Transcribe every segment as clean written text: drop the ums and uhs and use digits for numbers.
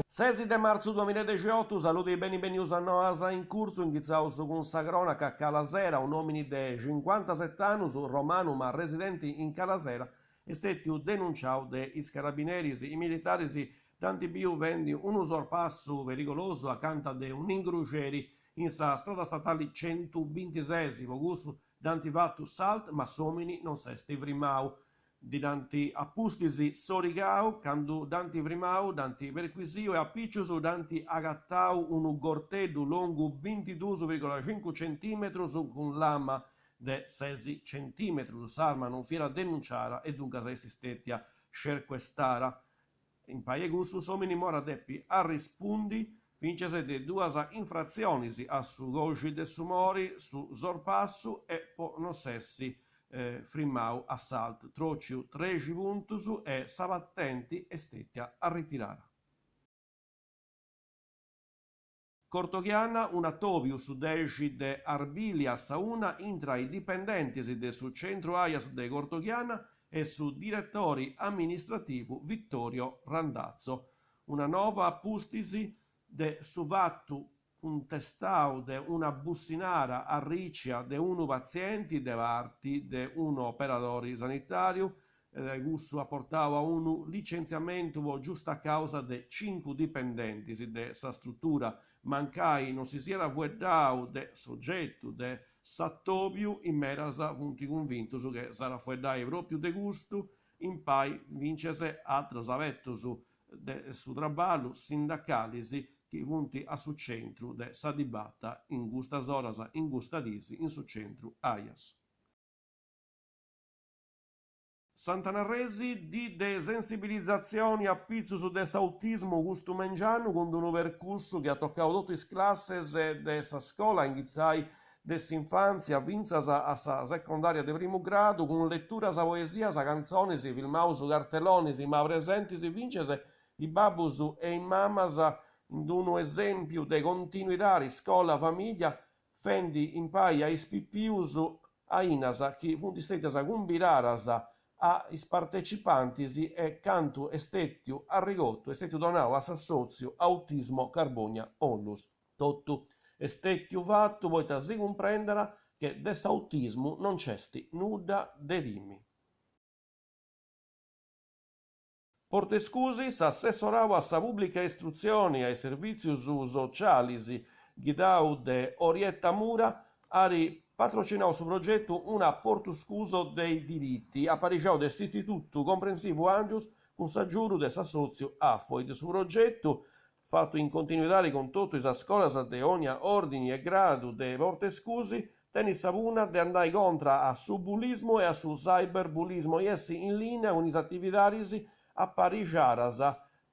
Sesi de martzu duamillaedexiotu, saludi e beni benius a Noas in Curtzu, inghitzaus cun sa cronaca, Calasera, un'omini de cincuantaset'annus, romanu ma residenti in Calasera, est stètiu denunciau de is carabineris. Is militaris dd'ant biu fendi unu sorpassu perigolosu acanta de un'ingruxeri in sa strada statali centubintisesi, po cussu dd'ant fatu s'alt ma s'òmini non s'est frimau. Ndi dd'ant a pustis sorigau, candu dd'ant frimau dd'ant perquisiu e a picius dd'ant agatau unu gorteddu longu bintiduus virgola cincu centimetrus cun lama de sesi centimetrus. S'arma non fiat denunciara e duncas est stètia scercuestara. Impai 'e custu s'òmini imoi at a depi arrispundi fintzas de duas infratzionis a su còixi de su mori, su sorpassu e po non s'essi frimau a s'alt. Tròciu trexi puntus e sa patenti est stètia arritirara. Cortoghiana, un'atòbiu su dexi de arbili a sa una intra is dipendentis de su Centru Aias de Cortoghiana e su diretori amministrativu Vittorio Randazzo. Una nova a pustis de su fatu cuntestau de una bussinara arricia de unu patzienti de parti de unu operadori sanitàriu Cussu at portau a unu licentziamentu po giusta càusa de cincu dipendentis de sa strutura. Mancai non si siat fueddau de s'ogetu de s'atòbiu, in medas funt cunvintus che s'at a fueddai pròpiu de custu, impai fintzes àteros abetus de su traballu sindacalis chi funt a su centru de sa dibata in custas oras, in custa diis, in su centru Aias. Sant'Anna Arresi, dì de sensibilizatzioni a pitzus de s'autismu custu mengianu cun unu percursu chi at tocau totu is classes de sa scola a inghitzai de s'infàntzia fintzas a sa secondària de primu gradu cun leturas, poesias, cantzonis, filmaus, cartellonis ma presentis fintzas is babbus e is mamas in unu esèmpiu de continuidadi scola-famìllia fendi impai a is pipius ainas chi funt stètias cumbiradas a is partecipantis e cantu est stètiu arrigotu est stètiu donau a s'assòtziu Autismo Carbonia Onlus. Totu est stètiu fatu poita si cumprendat che de s'autismu non nc'est nudda de timi. Portescusi, s'assessorau a sa Pùblica Istrutzioni e a is Servìtzius Socialis, ghidau de Orietta Mura, at patrocinau su progetu Una Portuscuso dei diritti, aparixau de s'Istitutu Comprensivu Angius cun s'agiudu de s'assòtziu Afoid. Su progetu, fatu in continuidadi cun totu is scolas de ònnia òrdini e gradu de Portescusi, Tenit sa punna de andai contra a su bullismu e a su cyberbullismo i essi in lìnia cun is atividadis aparixadas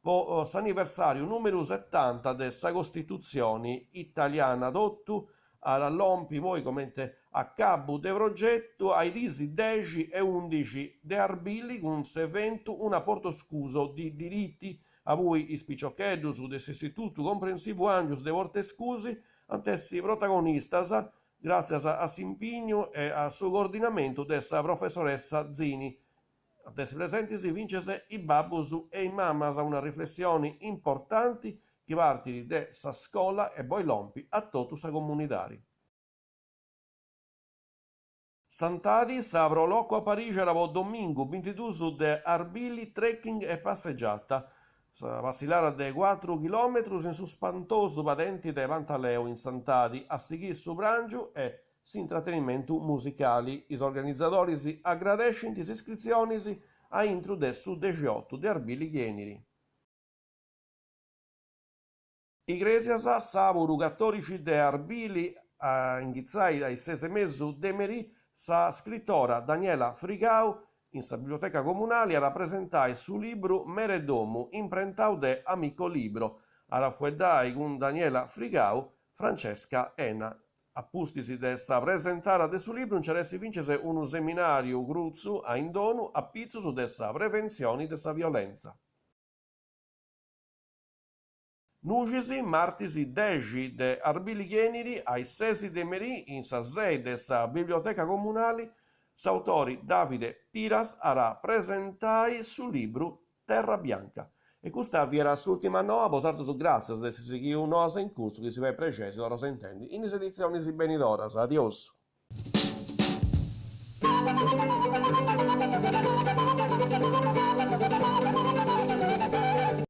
po s'anniversàriu nùmeru setanta de sa Costitutzioni italiana. Totu at a lompi poi comente acabu de progetu a is diis dexi e undixi de arbili cun s'eventu Una Portoscuso di diritti abui is piciocheddus de s'Istitutu Comprensivu Angius de Portescusi ant essi protagonistas gràtzias a s'impignu e a su coordinamentu de sa professoressa Zini. Ant essi presentis fintzas is babbus e is mamas, una riflessioni importanti chi partit de sa scola e bolit lompi a totu sa comunidadi. Santadi, sa Pro Loco aparixat po domingu bintidus de arbili trekking e passegiata. Sa passillara de cuatru chilòmetrus in su spantosu padenti de Pantaleo in Santadi, a sighiri su pràngiu e s'intratenimentu musicali. Is organizadoris agradescint is iscritzionis a intru de su dexiotu de arbili chi 'enit. Igrèsias, sàbudu catòdixi de arbili a inghitzai a is ses e mesu de merì, sa scritora Daniela Frigau in sa Biblioteca Comunali at a presentai su libru Mere Domu imprentau de Amico Libro. At a fueddai cun Daniela Frigau Francesca Ena. A pustis de sa presentada de su libru nci at essi fintzas unu seminàriu crutzu a indonu a pitzus de sa preventzioni de sa violentza. Nuxis, martis dexi de arbili chi 'enit, a is sesi de merì in sa sei de sa Biblioteca Comunali, S'autori Davide Piras at a presentai su libru Terra Bianca. E custa fiat s'ùrtima noa, a bosatrus gràtzias de essi sighiu Noas in Curtzu, chi si fait prexeri si torraus a intendi in is editzionis benidoras. Adiosu.